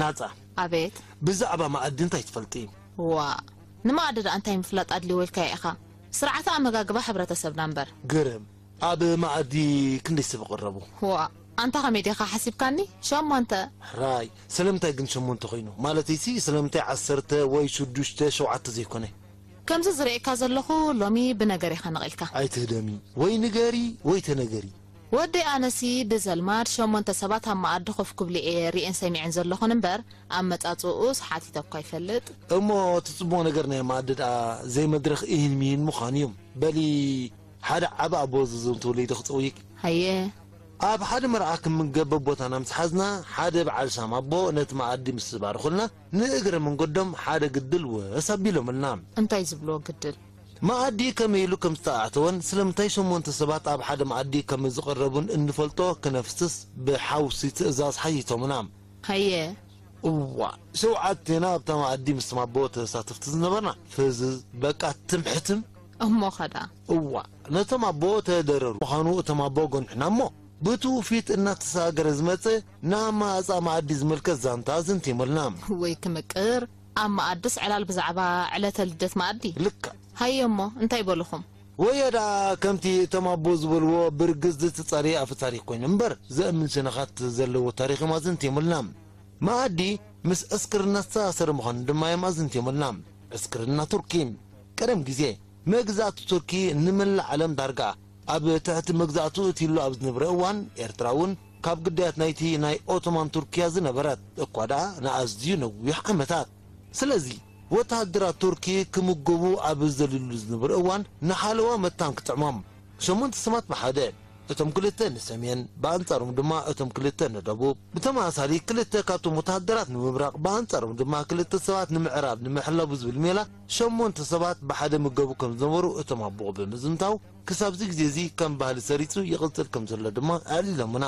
ናጻ፣ ኣቤት። ብዛዕባ መኣዲ እንታይ ትፈልጢ? ዋ፣ ንመኣዲ ደኣ እንታይ ምፍላጥ ኣድልዎ ኢልካዮ ኢኻ? ስርዓተ ኣመጋግባ ሕብረተሰብና እምበር። ግርም። ኣብ መኣዲ ክንደይ ሰብ ይቕረቡ? ዋ፣ ኣንታ ከመይ ዲኻ ሓሲብካኒ? ሸሞንተ። ሕራይ፣ ስለምንታይ ግን ሸሞንተ ኮይኑ? ማለተይሲ ስለምንታይ ዓሰርተ ወይ ሽዱሽተ፣ ሸውዓተ ዘይኮነ? ከምዚ ዝርእየካ ዘለኹ ሎሚ ብነገር ኢኻ ነቒልካ። ኣይትህደሚ፣ ወይ ንገሪ ወይ ተነገሪ። ወደይ ኣነሲ ብዘልማድ ሸሞንተ ሰባት ኣብ መኣዲ ኮፍ ክብሉ እየ ርእየን ሰሚዐን ዘለኹን እምበር፣ ኣመጻጽኡስ ሓቲተ እኳ ይፈልጥ። እሞ እቲ ጽቡቕ ነገር ናይ መኣዲ ደኣ ዘይመድረኽ ኢሂን ሚሂን ምዃኑ እዩ። በሊ ሓደ ዓቢ ኣቦ ዘዘንትወለይ ዶ ክጸውይክ? ሃየ። ኣብ ሓደ መርዓ ክምገብ በቦታና ምስ ሓዝና፣ ሓደ በዓል ሳም ኣቦ ነቲ መኣዲ ምስ ባረኹልና፣ ንእግረ መንገዶም ሓደ ግድል ወስ ኣቢሎምልና። እንታይ ዝብልዎ ግድል? መኣዲ ከመይ ኢሉ ከም ዝተኣተወን ስለምንታይ ሸሞንተ ሰባት ኣብ ሓደ መኣዲ ከም ዝቐረቡን እንፈልጦ ክነፍስስ ብሓውሲ ትእዛዝ ሓቲቶምና። ሃየ። እዋ፣ ሸውዓቴና ኣብታ መኣዲ ምስቶም ኣቦ ተሳተፍቲ ዝነበርና፣ ፍዝዝ፣ በቃ ትም ሕትም። እሞ ኸዳ? እዋ፣ ነቶም ኣቦ ተደረሩ። ምዃኑ እቶም ኣቦ ጎንሕና እሞ፣ ብትውፊት እናተሰጋገረ ዝመጸ ንኣማጻ መኣዲ ዝምልከት ዛንታ ዝንቴመልና። ወይ ክምቅር፣ ኣብ መኣድስ ዕላል ብዛዕባ ዕለተ ልደት መኣዲ። ልክዕ። ሃየ እሞ፣ እንታይ በሉኹም? ወዮ ደኣ ከምቲ እቶም ኣቦ ዝበልዎ ብርግጽ ዝተጻረየ ኣፈ ታሪኽ ኮይኑ እምበር፣ ዘእምን ሸነኻት ዘለዎ ታሪኽ እዮም ኣዘንትዮምልና። መኣዲ ምስ ዕስክርና ዝተኣሳሰረ ምዃኑ ድማ እዮም ኣዘንትዮምልና። ዕስክርና ቱርኪ። ቀደም ግዜ፣ መግዛእቲ ቱርኪ ንመላእ ዓለም ዳርጋ ኣብ ትሕቲ መግዛእቱ እትህሉ ኣብ ዝነበረ እዋን፣ ኤርትራ እውን ካብ ግዳያት ናይቲ ናይ ኦቶማን ቱርኪያ ዝነበረት፣ እኳ ደኣ ንኣዝዩ ነዊሕ ዓመታት። ስለዚ፣ ወተሃደራት ቱርኪ ክምገቡ ኣብ ዝደልዩሉ ዝነበረ እዋን፣ ንሓለዋ መታን ክጥዕሞም፣ ሸሞንተ ሰባት ብሓደ፣ እቶም ክልተ ንሰሜን፣ ብኣንጻሮም ድማ እቶም ክልተ ንደቡብ። ብተመሳሳሊ፣ ክልተ ካብቶም ወተሃደራት ንምብራቕ፣ ብኣንጻሮም ድማ ክልተ ሰባት ንምዕራብ ንምሕላው ብዝብል ሜላ፣ ሸሞንተ ሰባት ብሓደ ምገቡ ከም ዝነበሩ እቶም ኣቦ ብምዝንታው፣ ክሳብዚ ግዜ እዚ ከም ባህሊ ሰሪጹ ይቕጽል ከም ዘሎ ድማ ኣዕሊሎምና።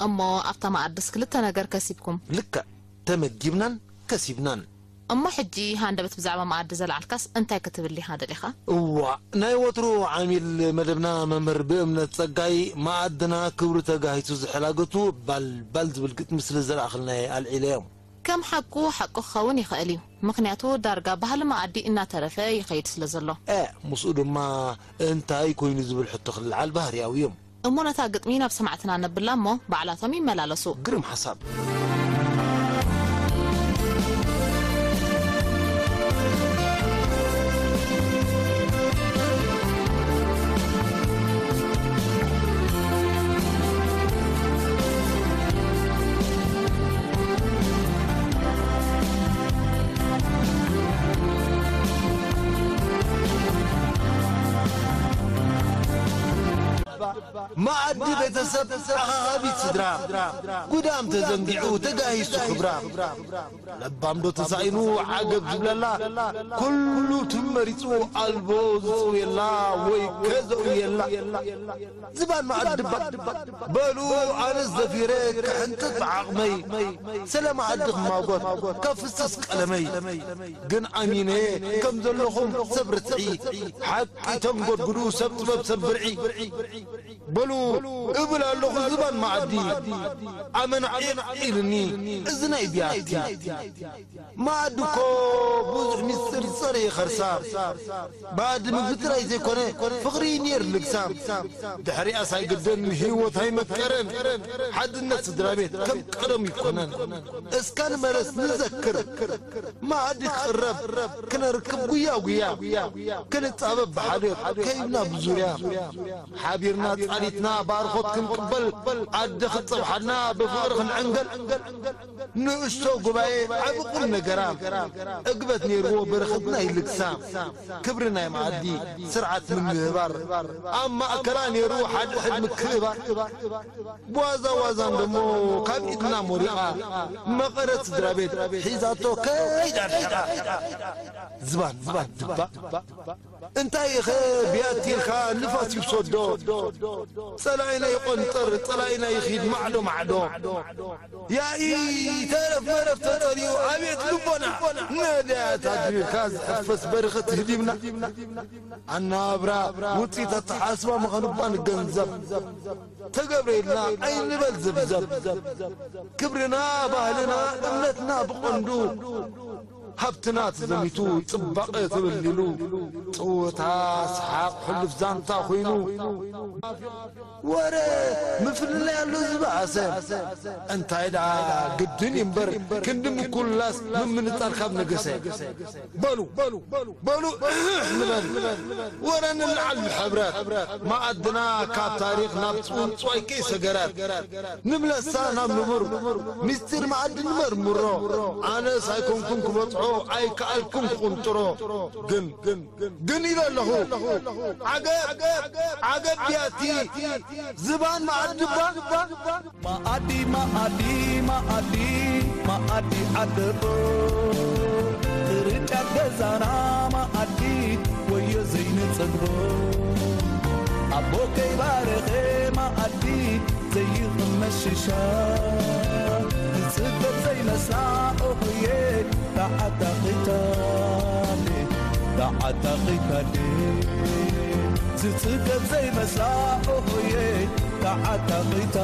እሞ ኣብታ መኣድስ ክልተ ነገር ከሲብኩም? ልክዕ፣ ተመጊብናን ከሲብናን። እሞ ሕጂ ሃንደበት ብዛዕባ መኣዲ ዘልዓልካስ እንታይ ክትብል ኢኻ ደሊኻ? እዋእ፣ ናይ ወትሩ ዓሚል መደብና መምህር ብእምነት ጸጋይ፣ መኣድና ክብሩ ተጋሂሱ ዝሕላገቱ ባልባል ዝብል ግጥሚ ስለ ዘልኣኽልና እየ ኣልዒለዮ። ከም ሓቁ፣ ሓቁ ክኸውን ይኽእል እዩ። ምኽንያቱ፣ ዳርጋ ባህሊ መኣዲ እናተረፈ ይኸይድ ስለ ዘሎ። እ፣ ምስኡ ድማ እንታይ ኮይኑ ዝብል ሕቶ ክልዓል ባህርያዊ እዩ። እሞ ነታ ግጥሚ ናብ ሰማዕትና ነብላ እሞ፣ ባዕላቶም ይመላለሱ። ግርም ሓሳብ። መኣዲ ቤተሰብ፣ ኣኻኻቢት ስድራ፣ ጉዳም ተዘንጊዑ ተጋሂሱ ክብራ። ለባም ዶ ተሳኢኑ ዓገብ ዝብለላ፣ ኩሉ ትም መሪጹ ኣልቦ ዝጽውየላ ወይ ከዘውየላ። ዝባን መኣዲ ባእ፣ በሉ ኣነስ ደፊረ ክሕንጥጥ ብዓቕመይ፣ ስለ መኣዲ ክማጎት ከፍስስ ቀለመይ። ግን ኣሚነ ከም ዘለኹም ሰብ ርትዒ፣ ሓቂ ተንጎድጉዱ ሰብ ጥበብ ሰብ ብርዒ። በሉ እብል ኣለኹ ዝባን መኣዲ፣ ኣመና ዒቕ ኢልኒ እዚ ናይ ብያቲ። መኣዲ እኮ ብዙሕ ሚስጥር ዝጸረየ ከርሳ። መኣዲ ምግቢ ጥራይ ዘይኮነ፣ ፍቕሪ ነይሩ ልግሳ። ድሕሪኣስ ኣይግደን፣ ህይወት ኣይመቀረን። ሓድነት ስድራ ቤት ከም ቀደሙ ይኮነን። እስከ ንመለስ ንዘክር፣ መኣዲ ክቕረብ፣ ክነርክብ ጉያ ጉያ። ክንጻበብ ብሓልዮት፣ ከይብና ብዙርያ። ሓቢርና ጻሊትና ባርኾት ክንቅበል፣ ኣደ ክትጸብሓና ብፍቕሪ ክንዕንገል። ንእሽቶ ጉባኤ ዓቢ ቁም ነገራ፣ ዕግበት ነይርዎ በረኸት ናይ ልግሳ። ክብሪ ናይ መኣዲ ስርዓት ምምህባር፣ ኣብ ማእከላ ነይሩ ሓድሕድ ምክእባር። ብዋዛ ዋዛን ደሞ ካብ ኢድና ሞሪቓ፣ መቐረት ስድራ ቤት ሒዛቶ ከይዳ ርሒቓ። ዝባን መኣዲ ባእ። እንታይ ኢኸ ብያቲ ኢልካ ንፋስ ይውሰዶ? ጸላኢና ይቆንጥር፣ ጸላኢና ይኺድ ማዕዶ ማዕዶ። ያኢ ተረፍ መረፍ ተጸሊኡ ኣቤት ልቦና። ነዳያት ኣድሪርካ ዝሕፈስ በረኸት ህዲምና። ኣናብራ ውጽኢት ኣተሓስባ ምዃኑ እባ ንገንዘብ። ተገብረ ኢልና ኣይንበል ዘብዘብ። ክብርና፣ ባህልና፣ እምነትና ብቐንዱ ሃብትና ተዘሚቱ ጽባቐ ተበሊሉ ጸወታ ሰሓቕ ሕሉፍ ዛንታ ኮይኑ ወረ ምፍልላይ ኣሎ ዝበኣሰ እንታይ ደኣ ግድን እዩ እምበር ክንዲ ምኩላስ ምምንጣል ካብ ነገሰ በሉ በሉ ንበል ወረ ንልዓል ብሕብረት መኣድና ካብ ታሪኽ ናብ ጽውንጽዋይ ከይሰገረት ንምለሳ ናብ ንቡር ምስጢር መኣዲ ንመርምሮ ኣነስ ኣይኮንኩን ክበጽሖ ኣይከኣልኩን ክቕንጥሮ ግን ግን ኢለ ኣለኹ ዓገብ ዓገብ ቢያቲ ዝባን መኣዲ እባ መኣዲ መኣዲ መኣዲ መኣዲ ዓደቦ ቅርጫት ገዛና መኣዲ ወዮ ዘይንጸግቦ ኣቦ ከይባረኸ መኣዲ ዘይቕመስ ሽሻ ዝጽገብ ዘይመስላ ኦሆየ ተዓታኺታለ ተዓታኺታለ ዝጽገብ ዘይመስላ ኦሆየ ተዓታኺታ